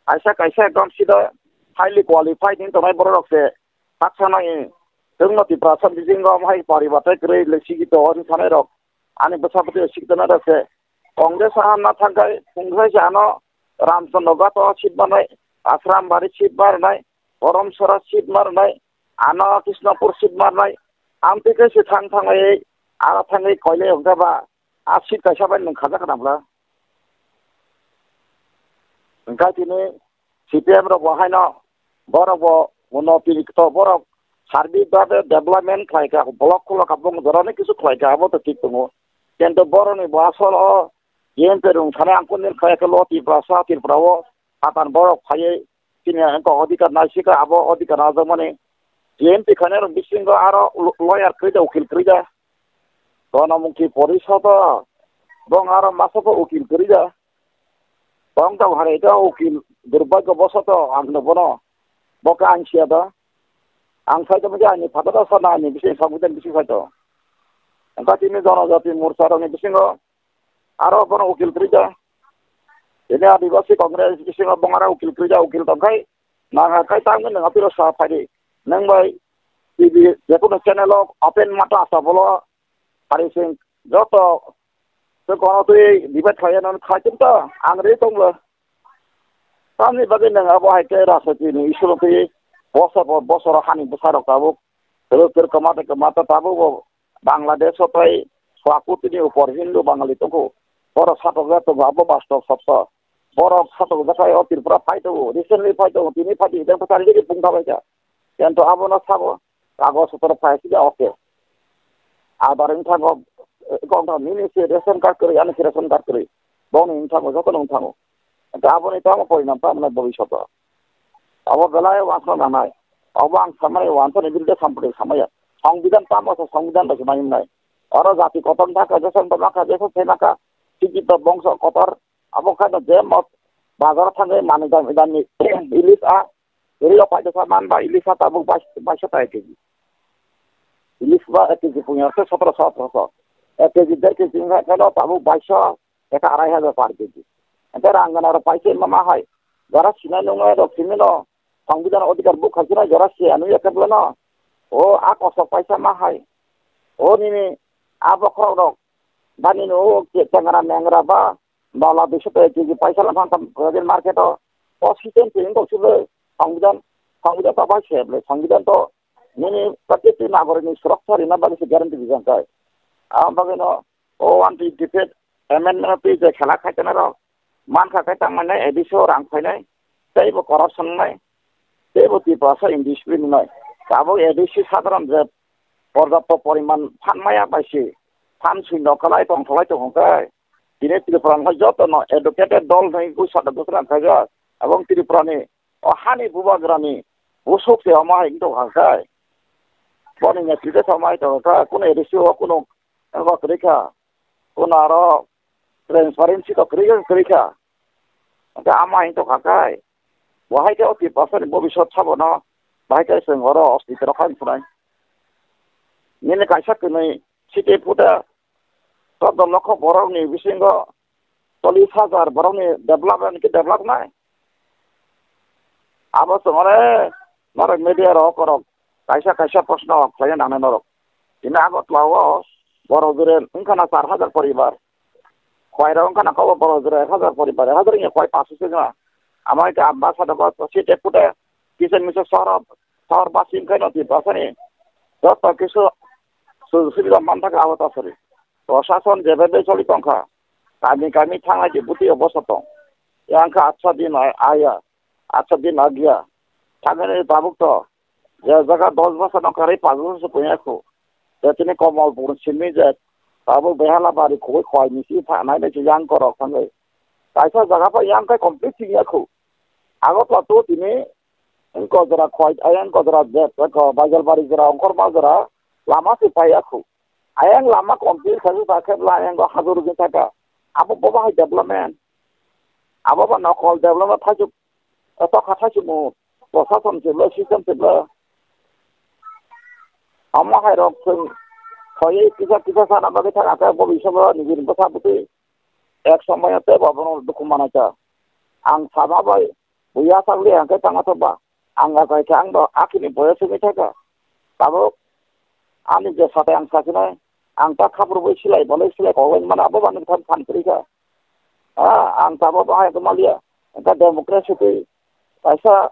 kaisa kaisa ekdom sida highly qualified wng tongnai borok rok se haksa nai. Chwngno Tiprasa bisingo omo hai paribatai kwrwi le sikito wng thanai rok. Ani bwsa bwtwi sikito nai rok se. Congress o hamna thangkhai, Congress ano Ramchandra Ghat o seat manai, Ashram Bari seat manai, Borom Sora seat manai, ano Krishnapur seat manai. Amtwi khe se thang thangwi, ano thangwi koilai hwnkhe ba, a seat kaisa bai nwng khajak kha nang bwla. Hwnkhe tini C P M rok bo haino borok bo unnoti ni to borok sarbik babe development khlai kha, block khulok kha, bong jorani kisu khlai kha, abo to thik tongo. Kintu borok ni bo asol o Yen perung thani ang kundin kaya ke lo Tripura sa Tripura o patan borok phaiwi chini ang kok odhikar naisika abo odhikar najakmani T M P khani rok bisingo aro lo-, lawyer kwrwi da, ukil kwrwi da. Ganamukti Porishad o bong aro masa bo ukil kwrwi da. Bong tong harai da ukil durbhagyo bosoto ang no bono bo khe ang siya da. Ang sai tongmani ani phataro sana ani bising sambujan bising sai to. Ang kha chini Janajati Morcha rokni bisingo aro bono ukil kwrwi da. Ini Adibasi Congress bisingo bong aro ukil kwrwi da, ukil tongkhai. Nang ha khai tangwi nang apiro sa phaidi. Nang bai T V jekunu channel o open mata asa bolo hari sing joto se kono twi debate khlaiya nang khai chim ta ang ri tonglo. Tamni bagwi nang abo hai khe rajniti ni issue rok twi bosor bosor hani bwsa rok tabuk kwrwk kwrwk kwmata kwmata tabuk bo Bangladesh o tei Swakutini upor Hindu Bangali tongo. Borok satokjak tongo, abo bastob sotto. Borok satokjak hai o Tripura phai tongo, recently phai tongo, tini phai tini tei bwsari tini pung thabai kha. Kento abono sabo kagoz sotro phai sida oke. Adar wng thango, eh, kok thango, nini se ration card kwrwi, ani se ration card kwrwi. Bongni wng thango, jotono wng thango. Hwnkhe aboni tamo porinam tamo nai bobishoto. Abo belai wansukna nangnai. Abo ang samani wansukni birude samphuto samaya. Songbidan tamo se songbidan bai se mai wngnai. Oro jati kotor thaka, jeson ba maka, jeson se maka, sikito bongso kotor. Abo khaino je mot bazar thangwi manwi dam idam ni ilis a. Iri o paida sa man ba ilis a tabuk bais-, baisho ta ek kg. Ilis ba ek kg pungya se sotro so, atro so. Ek kg, der kg wngkha khe no tabuk baisho, ekha arai hajar per kg. Ente rang gana rok paisa ma ma hai. Jora sinai nung rok simi no. Songbidan odhikar buk khasinai jora se anu ya kebla no. O a kosok paisa ma hai. O nini a bokhorok rok. Bani no o ke tengra mengra ba. Dola duiso ta ek kg paisa lamang tam market o. O system se wngkha sibole. Songbidan, songbidan ta bai se ble. Songbidan to nini protective nagorik ni suroksha rina bagwi se guarantee bijang kai. Ang bagwi no o one twenty-fifth amendment twi je khela khaitana rok mankha khe tangmani A D C o rang phainai, teibo corruption wngnai, teibo Tiprasa indiscipline wngnai. Tabuk A D C sadharon je porjapto poriman phan maya bai se phan sui no kalai tong tholai tong hwnkhe tini Tripura no joto no educated dol hwnwi gusada gusada khaijak. Abong Tripura ni o hani bubagrani busuk se omo hai wngtong kha khe. Boni netrite omo hai tong kha, kuno A D C o kuno abo kwrwi kha, kuno aro transparency to kwrwi kha, kwrwi kha. Hwnkhe omo hai wngtong kha khe. Bo hai khe o Tiprasa ni bobiswt sabo no bahai khe chwng oro ostito rok kha wngkha nai. Nini kaisa kwnwi site puta Chaudo lokho borokni bisingo chollish hajar borokni development khe develop nai. Abo chwngno norok media rok korok kaisa kaisa proshno khlaiwi nangnai norok. Tini Agartala o borok jora wngkha na char hajar poribar. Khwai rok wngkha na kok borok jora ek hajar poribar, ek hajar wngya khwai pash se wngya. Amo hai khe amba sada ba site pute kisa misa sohor, sohor basi wngkha no Tiprasani joto kisu sujog subida mantha khe abo tasari. Proshason jebe bai choli tongkha. Kami kami thanglai di buti obosta tong. Yang kha achha din ai-, aya, achha din agya. Thangani tabuk to. Je jaga dos bosor nong karwi pash bosor se punya khu. Je tini Komolpur simi je tabuk Behala bari khugui khoi misi tha nai nai se yang korok thangwi. Kaisa jaga pa yang kai complete thik ya khu. Agartala to tini Wng kok jora khoi, ayang kok jora je, ko Baijalbari jora, Ongkhorma jora, lama se paiya khu. Ayang lama complete khasu ta khe bla ayang go hajur jin thaka. Abo bobo hai development. Abo ba nokol development thaichuk, tokha thaichuk mu, prosason se bla, system se bla. Omo hai rok chwng khoi kisa kisa sana bagwi thaka khe bo bising bo nigiri bwsa bwtwi ek somoy tei bo bono dukhu manai ta. Ang sama bai Buya sakli ang khe tangma thok ba. Ang akai khe ang bo akhini boyos wngwi thaka. Tabuk ani je satai ang sasinai, ang ta khapur bai silai bolai silai kok bai mano abo bani tham phan kwrwi kha. Ha, ang tabuk bahai khe maliya. Ang ta democracy twi kaisa,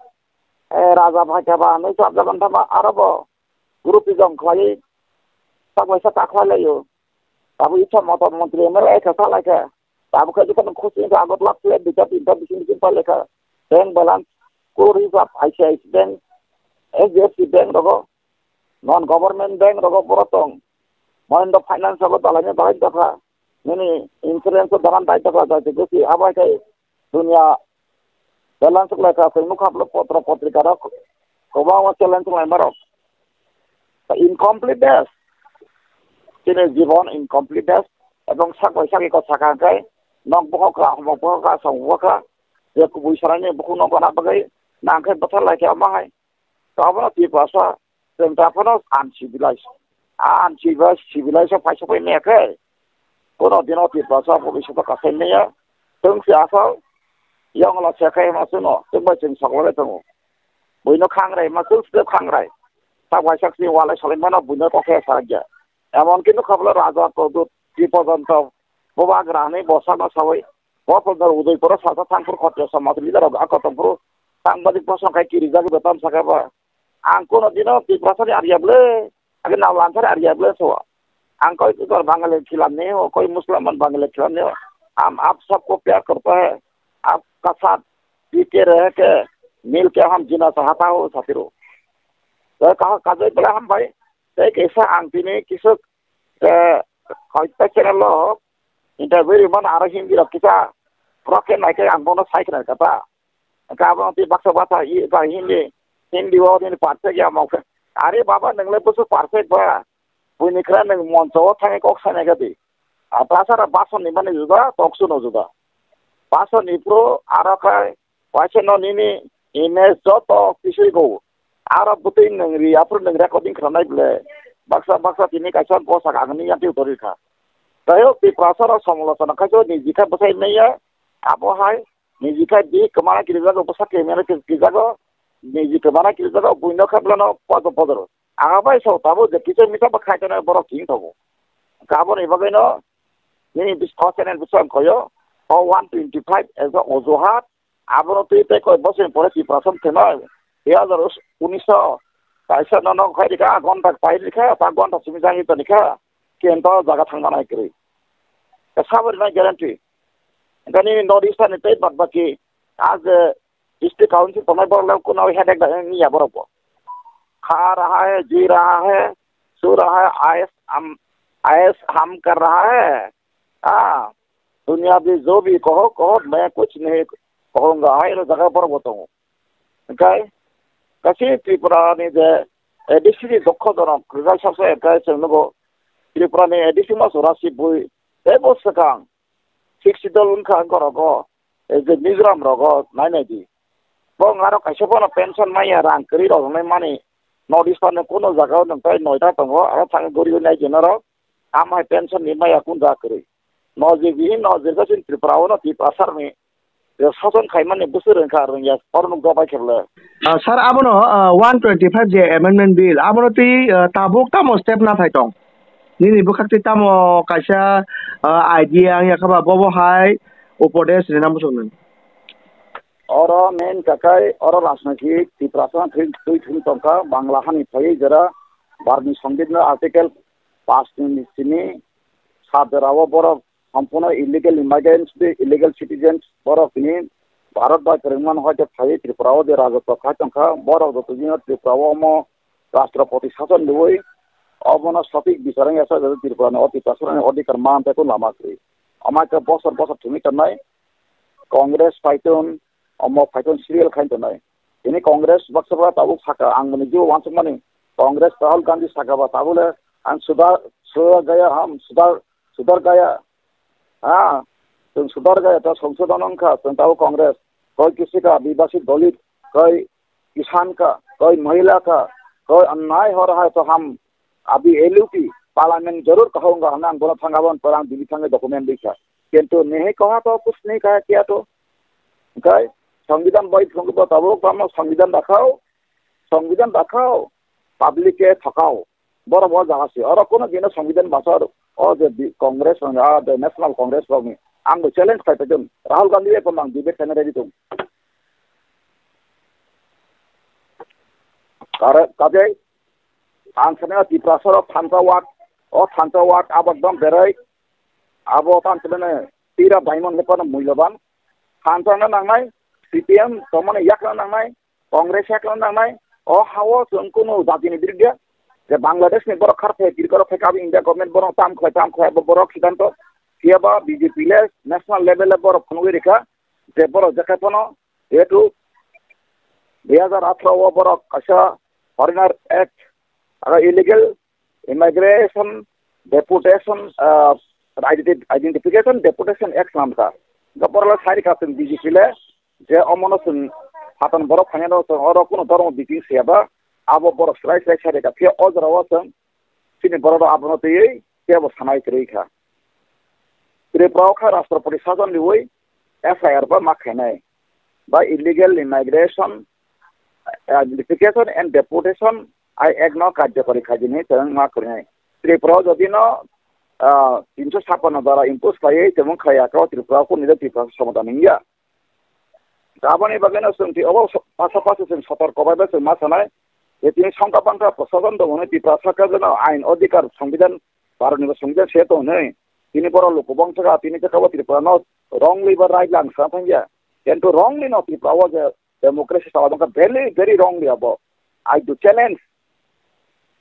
eh, raja bhai khe ba nui chap jaban thama aro bo group rijom khlaiwi tak bai sa ta khlai laio. Tabuk itha moto montri M L A khe sa lai khe. Tabuk khe jotono khusi wngkha Agartala flat duita tinta bising bising pailekha. Bank balance, core reserve, I C I C bank, H D F C bank rogo, non government bank rogo borok tong. Mahindra Finance rogo dalaini bagwi dopha. Nini insurance o dalan dai dopha dai se gosi abo hai khe dunia balance wnglaikha, chwng nukha bwlwi potro potrika rok kwbangma challenge wnglaima rok. Incompleteness. Chini jibon incompleteness. Ebong sak bai sak eko sakha hwnkhe nok bohok kha, hamok bohok kha, samung bohok kha. Je kubui sanani bukhuk nok gana bagwi nangkhe bwthar lai khe omo hai. To abono Tiprasa, chwng ta phano uncivilized. A uncivilized, civilized o paisa pai maya khe. Kono dino Tiprasa bobiswt o kasai maya. Chwng se asal, yongla se khai ma chwngno, chwng bai chwng soklai tongo. Buino khangrai ma chwng se khangrai. Tak bai sak chini walai salai mano buino kokhe sarakya. Emon ki nukha bwle raja kodut, ki porjonto, boba grahani bosakno sawi, bo porjonto Udaipuro sasa thangphuru khotiya samaj leader rok a kotongphuru tangbadik bosong khai kirijagwi betam sakha ba. Ang kono dino Tiprasani ariya bwle, age nao lansari ariya bwle so. Ang koi kor Bangali khilam nahi ho, koi Musliman Bangali khilam nahi ho. Hum aap sabko pyar karta hai. Aapka saath pee ke rahe ke, mil ke hum jeena chahta ho, sathiyo. To kaha kajai bwle ham bhai, tei kaisa ang tini kisuk, eh, hoito channel o interview rimani aro Hindi rok kisa Borok khe naikhe ang bono sai khna kha ta. Hwnkhe abo twi baksa baksa i ba Hindi, Hindi o nini perfect ya mokhe. Are baba, nwng le bwswk perfect ba? Buini khwra nwng moncho o thangwi kok sanai kha di. A tasara bason ni mani juda, toksu no juda. Bason ni pro aro khai waisa no nini image joto kisui go. Aro bwtwi nwng ri, aphuru nwng recording khwnanai ble. Baksa baksa tini kaisa bosak ang ni yati utori kha. Tei o Tiprasa rok somolochona khai so niji khai bwsai maya. Abo hai niji khai bi kwmana kirijago, bwsa kemera kirijago. Niji kwmana kirijago, buino khai blano podo podo. Ang bai so tabuk je kisa misa ba khai tene borok chini tongo. Kaboni bagwi no nini bis o channel bwsang koyo o one twenty five as a ojuhat. Abono twi tei koi bosong pore Tiprasa thwnai. Dui hazar unis o kaisa no nok khai rikha, gonta pai rikha, ta gonta simi jang ito nikha. Kento jaga thangma nai kwrwi. Sabari nai guarantee. Nini North Eastern ni tei bad baki as a district council tongnai borok le kuno headache da niya borok bo. खा रहा है, जी रहा है, सो रहा है, ऐश हम, ऐश हम कर रहा है। हाँ, दुनिया भी जो भी कहो, कहो, मैं कुछ नहीं कहूँगा। Hai ro jaga borok bo tongo. Hwnkhe kasi Tripura ni je A D C ni dokho jonok result saksa hwnkhe chwng nugo Tripura ni A D C mas Rashid Bhoi teibo swkang sixth schedule wngkha hwnkhe rogo, eh, je Mizoram rogo nai nai di. Bo wng aro kaisa bono pension maya rang kwrwi rok wngnai mani North Eastern ni kuno jaga o nwng tai noita tongo, aro thang gori nai di norok. Amhai pension ni maya kun jaga kwrwi. Nojik bini nojik o chini Tripura o no Tiprasa ni je sason khaimani bwswk rwngkha rwngya oro nukjak bai khe bwle. Ah, sir, abono, ah, one twenty five je amendment bill, abono twi, ah, tabuk tamo step na phai tong? Nini bwkhak twi tamo kaisa, ah, idea wngya kha ba bobo hai upodesh rina muchung nani? Oro main kakai oro rajnaitik Tiprasa twi twi tongkha Bangla hani phaiwi jera Bharni Songbidan article paanch ni simi sat jora o borok Sampono illegal immigrants, illegal citizens, borok tini Bharat bai kwrwngmano hai khe phaiwi Tripura o je rajotwo khai tongkha, borok joto jino Tripura o omo Rashtrapati sason riwi obono sothik bichar wngya sa Tripura ni oti pasarani odhikar man tei lama kwrwi. Omo hai khe bosor bosor thwngwi tongnai Congress phaitun, omo phaitun serial khai tongnai. Tini Congress baksa ba tabuk saka ang bini jibo uansukmani Congress Rahul Gandhi saka ba tabuk le ang suda suda gaya ham suda sudar gaya. Ha, chwng sudar gaya ta songsodon wngkha, chwng tabo Congress. Koi kisi ka adivasi dalit, koi kisan ka, koi mahila ka, koi annai ho raha hai to ham abhi L U P, parliament jarur kahunga hana ang bono thangabon parang dili thangai document dikha. Kintu nehe kaha to kuch nahi kaha kiya to. Kai, Songbidan bai phungu bo tabo kamo Songbidan dakhao, Songbidan dakhao, public ke thakao. Borok bo jaga se. Oro kono dino Songbidan basa o je bi-, Congress rok ni, ah, je National Congress rok ni. Ang bo challenge khai paitung. Rahul Gandhi bai phano ang debate khaina ready tong. Kare, kaje ang sana Tiprasa rok thansa wak, o thansa wak abak dam berai. Abo tan sana tira baimon le kono muiloban. Thansa na nangnai, C P M tomani yak na nangnai. Congress yakno nangnai, o hao chwng kunu jatini biruddhe, je Bangladesh ni borok khar phai, Tripura phai kabo India government borok tam khlai, tam khlai, bo borok siddhanto, phiya ba B J P le national level le borok phunugwi rikha, je borok jekai phano, jehetu dui hazar atharo o borok kaisa Foreigner Act, aro illegal Immigration Deportation, ah, Identi-, Identification Deportation Act swnamkha. Hwnkhe borok le sai rwkha chwng B J P le je omono chwng phaton borok phainai rok chwng oro kunu dhormo biching se ba abo borok swlai swlai sai rwkha. Phiya o jora o chwng chini borok rok abono twiwi teibo sanai kwrwi kha. Tripura o kha Rashtrapati sason riwi F I R ba ma khainai. Ba illegal immigration, identification and deportation ai act no karjokori khaijini chwng ma kwrwinai. Tripura o jodi no, ah, tinsho chhappanno dhara impose khlaiwi tongmung khlaiya khe o Tripura o kunu Tripura somadan wngya. Aboni bagwi no chwng twi obo so-, pasapasi chwng sotorko bai bai chwng ma sanai. Je tini songkha bangkha prosason dong hwnwi Tripura sarkar jeno ain odhikar songbidan Bharatni bo songbidan se tong hwnwi. Tini borok luku bong chakha tini chakha bo Tripura no wrongly ba right lang sa thangya. Kintu wrongly no Tripura o je democracy chala bangkha very, very wrongly abo. I do challenge.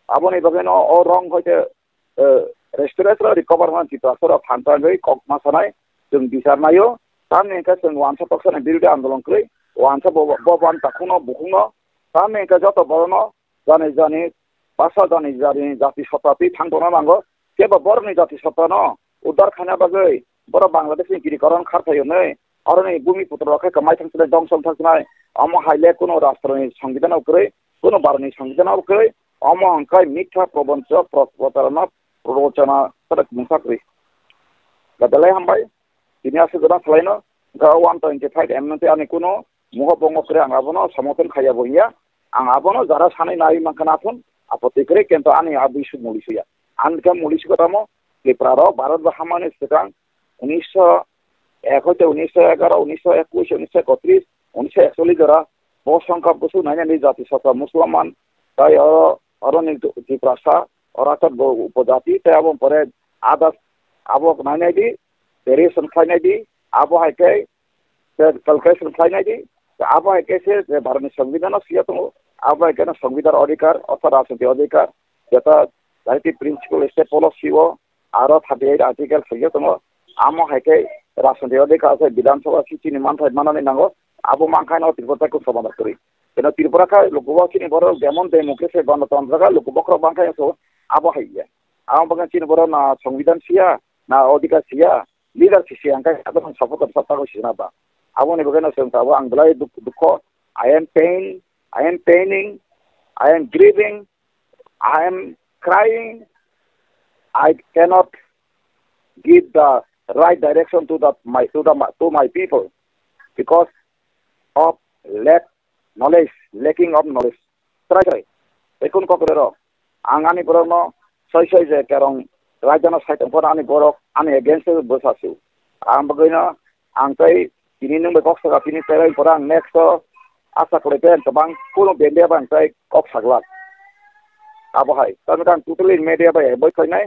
Aboni bagwi no o wrong hoite, eh, restaurant rok recover man Tiprasa rok phan tangwi kok ma sanai chwng bichar naio. Tamni hwnkhe chwng wansa toksa ni birude andolon kwrwi, wansa bo, bo ban takhukno bukhukno, tamni hwnkhe joto borokno jani jani basa jani jani jati sota twi thang tongna nango. Kebo borokni jati sotano uddar khaina bagwi borok Bangladesh ni girikoron kharphai hwnwi, oroni bumi putrok khe kwmai thangsinai, dongsom thangsinai, omo hai le kunu rashtroni songbidan kwrwi, kunu baroni songbidan kwrwi, omo hwnkhe mitha proboncho, pro-, protarana, prorocona, mungsa kwrwi. Belai hambai, tini aswk gana salaino, ga one twenty five M N T ani kuno muha bongo kre ang abono samothen khaya bo hiya. Ang abono jara sanai nai mangkana aphun, apoti kre kento ani abui su muli suya. An khe muli su tamo, Tripura ro Bharat ba hamani swkang, unisho ek hoite unisho egaro, unisho ekush, unisho ekotris, unisho ekchollis jora, bo songkha busu nainani jati sokha Musliman, tai oro, oroni Tiprasa, oro akat bo upojati, tai abo pore others, abo nainai di, variation khlainai di, abo hai khe, se calculation khlainai di, abo hai khe se je Bharatni Songbidan no siya tongo, abo hai khe no Songbidan odhikar, ortho rajniti odhikar, jeta rajniti principle state policy o, aro thirty eight article siya tongo, amo hai khe rajniti odhikar se Bidhan Sabha si chini manthai manani nango, abo mankhaino Tripura tai kung somadan kwrwi. Keno Tripura kha lukubok chini borok jemon democracy ganatantra kha lukubok rok mankhaino so abo hai ya. Amo bagwi chini borok na Songbidan siya, na odhikar siya, leader sisi ang kai adon support support ko sina ba. Abo ni bagwi no seng tabo ang belai duk-, dukho. I am pain, I am paining, I am grieving, I am crying. I cannot give the right direction to the my to the to my people because of lack knowledge, lacking of knowledge. Try try. Ekun kokore ro. Ang ani borok no soi soi je kerong raja no sai tongkor ani borok ani against o bwsa su. Ang bagwi no ang tai tini nwng bai kok saka tini terai pora ang next o asa kore ten tobang kuno bende bang tai kok saglak. Abo hai. Tamo tang totally media bai avoid khainai.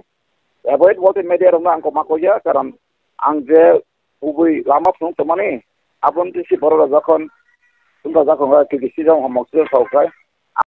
Avoid bolte media rok no ang koma koya karon ang je kubui lama phunuk tongmani aboni si borok rok jokhon tungka jokhon kisi jong homok se sok khai.